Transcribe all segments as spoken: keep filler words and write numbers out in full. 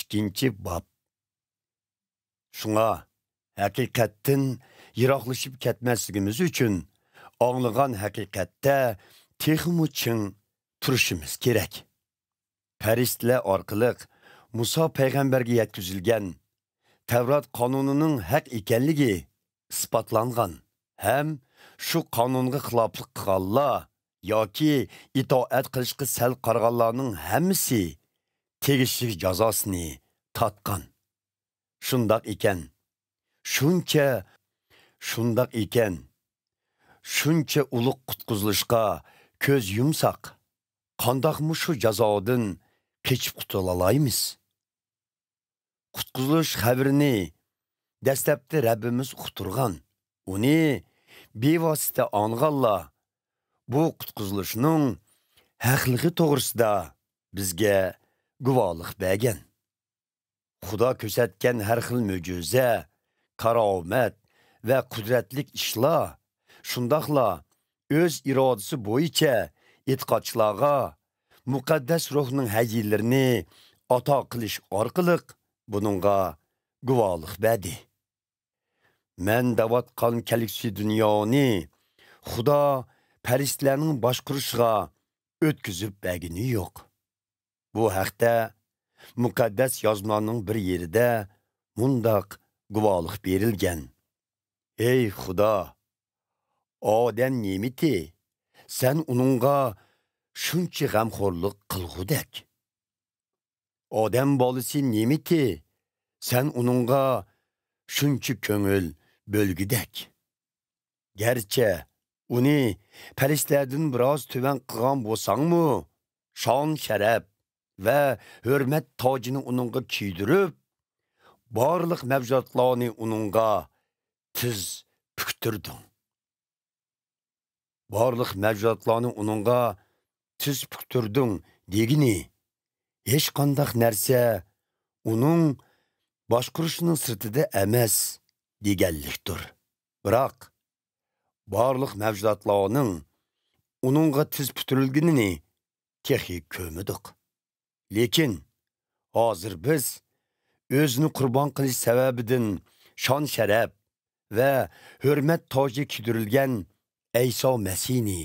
ئىككىنچى باب. شۇڭا، ھەقىقەتتىن يىراقلىشىپ كەتمەسلىكىمىز ئۈچۈن، ئاڭلىغان ھەقىقەتتە تېخىمۇ چىڭ تۇرۇشىمىز كېرەك. پەرىشتىلەر ئارقىلىق مۇسا پەيغەمبەرگە يەتكۈزۈلگەن تەۋرات قانۇنىنىڭ ھەق ئىكەنلىكى ئىسپاتلانغان ھەم شۇ قانۇنغا خىلاپلىق قىلغانلار ياكى ئىتائەت قىلىشقا سەل قارىغانلارنىڭ ھەممىسى تېگىشلىك جازاسىنى تارتقان. شۇنداق ئىكەن، شۇنچە، شۇنداق ئىكەن، شۇنچە ئۇلۇغ قۇتقۇزۇلۇشقا كۆز يۇمساق، قانداقمۇ شۇ جازادىن قېچىپ قۇتۇلالايمىز؟ قۇتقۇزۇلۇش خەۋىرىنى دەسلەپتە رەببىمىز ئۇقتۇرغان. ئۇنى بىۋاسىتە ئاڭلىغانلار بۇ قۇتقۇزۇلۇشنىڭ ھەقلىقى توغرىسىدا بىزگە گۇۋاھلىق بەرگەن. خۇدا كۆرسەتكەن ھەر خىل مۆجىزە، كارامەت ۋە قۇدرەتلىك ئىشلار، شۇنداقلا ئۆز ئىرادىسى بويىچە ئېتىقادچىلارغا مۇقەددەس روھنىڭ ھەدىيىلىرىنى ئاتا قىلىش ئارقىلىق بۇنىڭغا گۇۋاھلىق بەردى. مەن دەۋاتقان كەلگۈسى دۇنيانى خۇدا پەرىشتىلەرنىڭ باشقۇرۇشىغا ئۆتكۈزۈپ بەرگىنى يوق. بۇ ھەقتە مۇقەددەس يازمىلارنىڭ بىر يېرىدە مۇنداق گۇۋاھلىق بېرىلگەن: «ئەي خۇدا، ئادەم نېمىتى، سەن ئۇنىڭغا شۇنچە غەمخورلۇق قىلغۇدەك؟ ئادەم بالىسى نېمىتى، سەن ئۇنىڭغا شۇنچە كۆڭۈل بۆلگۈدەك؟» گەرچە ئۇنى پەرىشتىلەردىن بىراز تۆۋەن قىلغان بولساڭمۇ، شان-شەرەپ ۋە ھۆرمەت تاجىنى ئۇنىڭغا كىيدۈرۈپ، بارلىق مەۋجۇداتلارنى ئۇنىڭغا تىز پۈكتۈردۈڭ. بارلىق مەۋجۇداتلارنى ئۇنىڭغا تىز پۈكتۈردۈڭ دېگىنى، ھېچقانداق نەرسە ئۇنىڭ باشقۇرۇشىنىڭ سىرتىدا ئەمەس دېگەنلىكتۇر. بىراق، بارلىق مەۋجۇداتلارنىڭ ئۇنىڭغا تىز پۈتتۈرۈلگىنىنى تېخى كۆرمىدۇق. لېكىن، ھازىر بىز ئۆزىنى قۇربان قىلىش سەۋەبىدىن شان-شەرەپ ۋە ھۆرمەت تاجى كىيدۈرۈلگەن ئەيسا مەسىھنى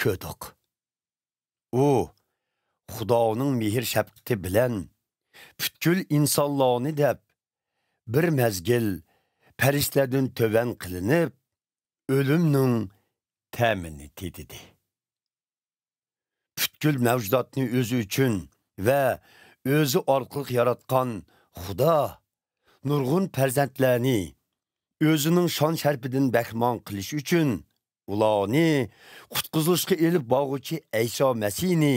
كۆردۇق. ئۇ خۇدانىڭ مېھىر-شەپقىتى بىلەن پۈتكۈل ئىنسانلارنى دەپ، بىر مەزگىل پەرىشتىلەردىن تۆۋەن قىلىنىپ، ئۆلۈمنىڭ تەمىنى تېتىدى. پۈتكۈل مەۋجۇداتنى ئۆزى ئۈچۈن ۋە ئۆزى ئارقىلىق ياراتقان خۇدا نۇرغۇن پەرزەنتلەرنى ئۆزىنىڭ شان-شەرىپىدىن بەھرىمەن قىلىش ئۈچۈن، ئۇلارنى قۇتقۇزۇلۇشقا ئېلىپ بارغۇچى ئەيسا مەسىھنى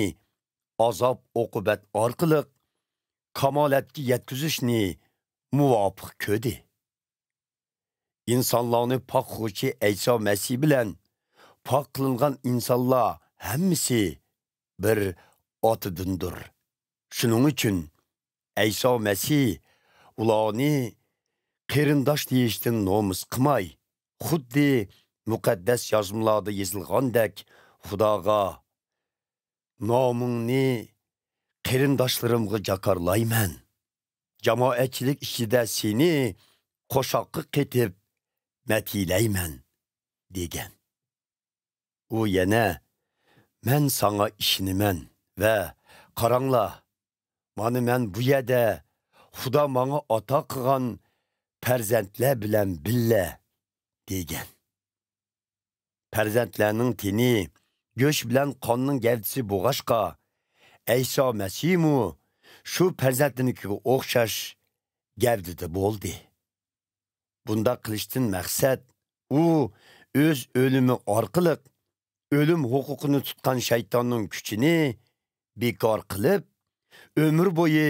ئازاب-ئوقۇبەت ئارقىلىق كامالەتكە يەتكۈزۈشنى مۇۋاپىق كۆردى. ئىنسانلارنى پاك قىلغۇچى ئەيسا مەسىھ بىلەن پاك قىلىنغان ئىنسانلار ھەممىسى بىر ئاتىدىندۇر. شۇنىڭ ئۈچۈن ئەيسا مەسىھ ئۇلارنى قېرىنداش دېيىشتىن نومۇس قىلماي، خۇددى مۇقەددەس يازمىلاردا يېزىلغاندەك خۇداغا، «نامىڭنى قېرىنداشلىرىمغا جاكارلايمەن، جامائەتچىلىك ئىچىدە سېنى قوشاققا قېتىپ مەدھىيلەيمەن» دېگەن. ئۇ يەنە، «مەن ساڭا ئىشىنىمەن ۋە قاراڭلار، مانا مەن بۇ يەردە خۇدا ماڭا ئاتا قىلغان پەرزەنتلەر بىلەن بىللە» دېگەن. پەرزەنتلەرنىڭ تېنى گۆش بىلەن قاننىڭ گەۋدىسى بولغاچقا، ئەيسا مەسىھمۇ شۇ پەرزەنتلىرىنىڭكىگە ئوخشاش گەۋدىدە بولدى. بۇنداق قىلىشتىن مەقسەت، ئۇ ئۆز ئۆلۈمى ئارقىلىق ئۆلۈم ھوقۇقىنى تۇتقان شەيتاننىڭ كۈچىنى بىكار قىلىپ، ئۆمۈر بويى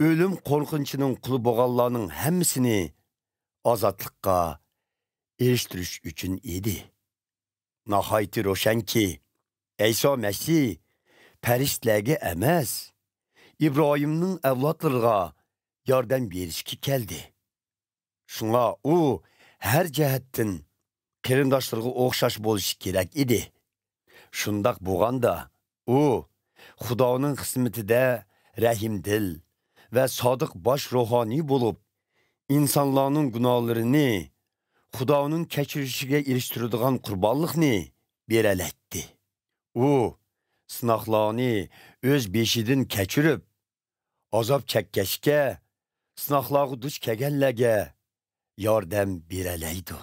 ئۆلۈم قورقۇنچىنىڭ قۇلى بولغانلارنىڭ ھەممىسىنى ئازادلىققا ئېرىشتۈرۈش ئۈچۈن ئىدى. ناھايىتى روشەنكى، ئەيسا مەسىھ پەرىشتىلەرگە ئەمەس، ئىبراھىمنىڭ ئەۋلادلىرىغا ياردەم بېرىشكە كەلدى. شۇڭا ئۇ ھەر جەھەتتىن قېرىنداشلىرىغا ئوخشاش بولۇشى كېرەك ئىدى. شۇنداق بولغاندا، ئۇ خۇدانىڭ خىزمىتىدە رەھىمدىل ۋە سادىق باش روھانىي بولۇپ، ئىنسانلارنىڭ گۇناھلىرىنى خۇدانىڭ كەچۈرۈشىگە ئېرىشتۈرىدىغان قۇربانلىقنى بېرەلەيتتى. ئۇ سىناقلارنى ئۆز بېشىدىن كەچۈرۈپ، ئازاب چەككەچكە، سىناقلارغا دۇچ كەلگەنلەرگە ياردەم بېرەلەيدۇ.